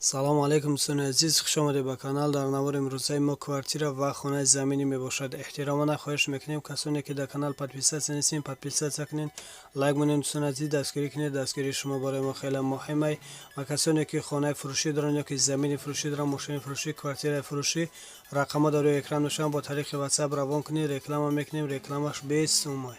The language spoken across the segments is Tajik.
Салому алайкум, дӯстони азиз, хуш омадед ба канал. Дар навори имрӯзаи мо квартира ва хонаи заминӣ мебошад. Эҳтиромона хоҳиш мекунем, касоне ки дар канал подписаться нестем, подписаться кунед, лайк монед. Дӯстони азиз, дастгирӣ кунед, дастгирии шумо барои мо хеле муҳим ай. Ва касоне ки хонаи фурӯшӣ доранд ё ки замини фурӯшӣ доранд, мошини фурӯшӣ, квартираи фурӯшӣ, рақамҳо дар рӯи экран мешаванд, бо тариқи WhatsApp равон кунед, реклама мекунем, рекламаш 20 сумай.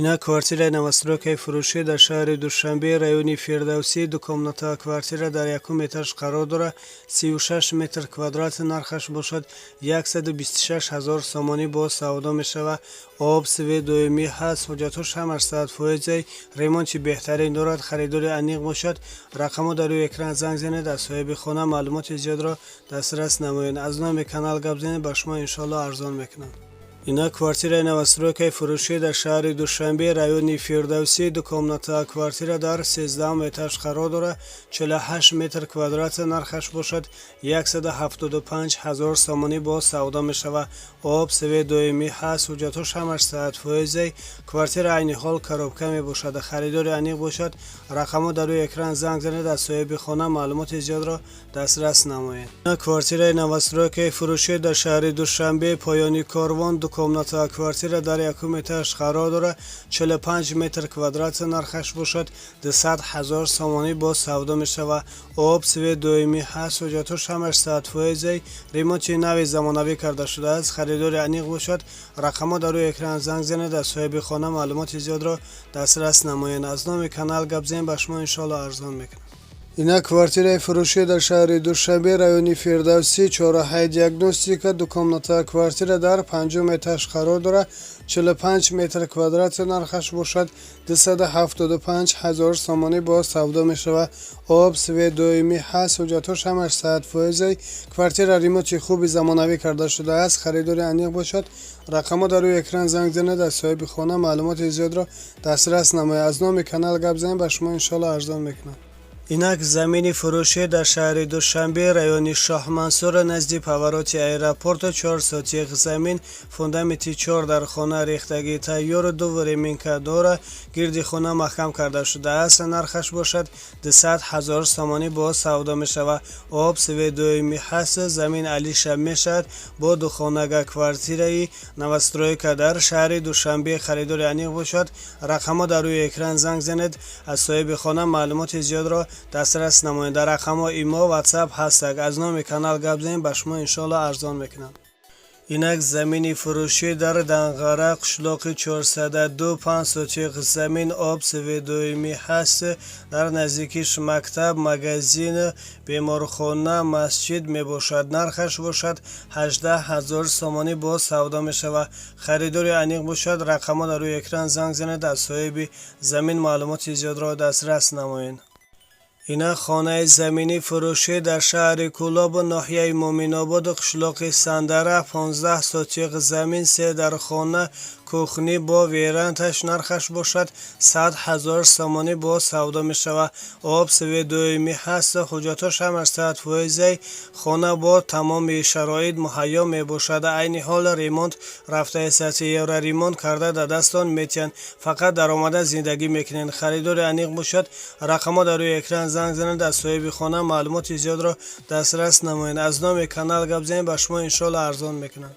Ина квартираи новостройкаи фурӯшӣ дар шаҳри Душанбе, райони Фирдавсӣ. Дукомната квартира дар якум этаж қарор дорад, 36 метр квадрат, нархаш бошад 126 ҳазор сомонӣ, бо савдо мешавад. Об, свет доимӣ ҳаст, ҳуҷҷатҳош ҳамаш 100 фоизай, ремонти беҳтарин дорад. Харидори аниқ бошад, рақамҳо дар рӯи экран, занг занед, аз соҳиби хона маълумоти зиёдро дастрас намоед. Аз номи канал гап занед, ба шумо иншоалло арзон мекунанд. Ина квартираи новостройкаи фурӯшӣ дар шаҳри Душанбе, райони Фирдавсӣ. Дукомната квартира дар 13-ум этаж қарор дорад, 48 метр квадрат, нархаш бошад 175 ҳазор сомонӣ, бо савдо мешавад. Об, свет доимӣ ҳаст, ҳуҷҷатҳош ҳамаш 100 фоизай. Квартира айни ҳол коробка мебошад. Харидори аниқ бошад, рақамҳо дар рӯи экран, занг занед, аз соҳиби хона маълумоти зиёдро дастрас намоед. Ина квартираи новостройкаи фурӯшӣ дар шаҳри Душанбе, Поёни Корвон. Дукомната квартира дар якум этаж қарор дорад, 45 метр квадрат, нархаш бошад 200 ҳазор сомонӣ, бо савдо мешавад. Об, свет доимӣ ҳаст, ҳуҷҷатҳош ҳамаш 100 фоизай, ремонти нави замонавӣ карда шудааст. Харидори аниқ бошад, рақамҳо дар рӯи экран, занг занед, аз соҳиби хона маълумоти зиёдро дастрас намоед. Аз номи канал гап занед, ба шумо иншоалло арзон мекунад. Ина квартираи фурӯшӣ дар шаҳри Душанбе, райони Фирдавсӣ, чорраҳаи Диагностика. Дукомната квартира дар панҷум этаж қарор дорад, 45 метр квадрат, нархаш бошад 275 ҳазор сомонӣ, бо савдо мешавад. Об, свет доимӣ ҳаст, ҳуҷҷатҳош ҳамаш 100 фоизай. Квартира ремонти хуби замонавӣ карда шудааст. Харидори аниқ бошад, рақамҳо дар рӯи экран, занг занед, аз соҳиби хона маълумоти зиёдро дастрас намоед. Аз номи канал гап занед, ба шумо иншоалло арзон мекунад. Инак замини фурӯшӣ дар шаҳри Душанбе, райони Шоҳмансур, назди повороти аэропорт. 4 сотих замин, фундаменти чор дар хона рехтагӣ тайёр, ду временка дора, гирди хона маҳкам карда шудааст. Нархаш бошад 200 ҳазор сомонӣ, бо савдо мешавад. Об, свет доимӣ ҳаст, замин алиша мешавад. Бо духонага квартираи новостройка дар шаҳри Душанбе. Харидори аниқ бошад, рақамҳо дар рӯи экран, занг занед, аз соҳиби хона маълумоти зиёдро дастрас намоед. Дар рақамҳо имо, WhatsApp ҳастак. Аз номи канал гап занед, ба шумо иншоалло арзон мекунанд. Инак замини фурӯшӣ дар Данғара, қишлоқи 402, 5 сотих замин, об, свет доимӣ ҳаст, дар наздикиш мактаб, магазин, беморхона, масҷид мебошад. Нархаш бошад 18 ҳазор сомонӣ, бо савдо мешавад. Харидори аниқ бошад, рақамҳо дар рӯи экран, занг занед, аз соҳиби замин маълумоти зиёдро дастрас намоед. Ина хонаи заминӣ фурӯшӣ дар шаҳри Кӯлоб, ноҳияи Муъминобод, қишлоқи Сандара. 15 сотих замин, се дар хона, кухни бо верандаш, нархаш бошад 100 ҳазор сомонӣ, бо савдо мешавад. Об, свет доимӣ ҳаст, ҳуҷҷатҳош ҳамаш 100 фоизай. Хона бо тамоми шароит муҳайё мебошад. Айни ҳол ремонт рафтааст, евроремонт карда дар дастон метиҳанд, фақат даромада зиндагӣ мекунед. Харидори аниқ бошад, рақамҳо дар рӯи экран, занг занед, аз соҳиби хона маълумоти зиёдро дастрас намоед. Аз номи канал гап занед, ба шумо иншоалло арзон мекунанд.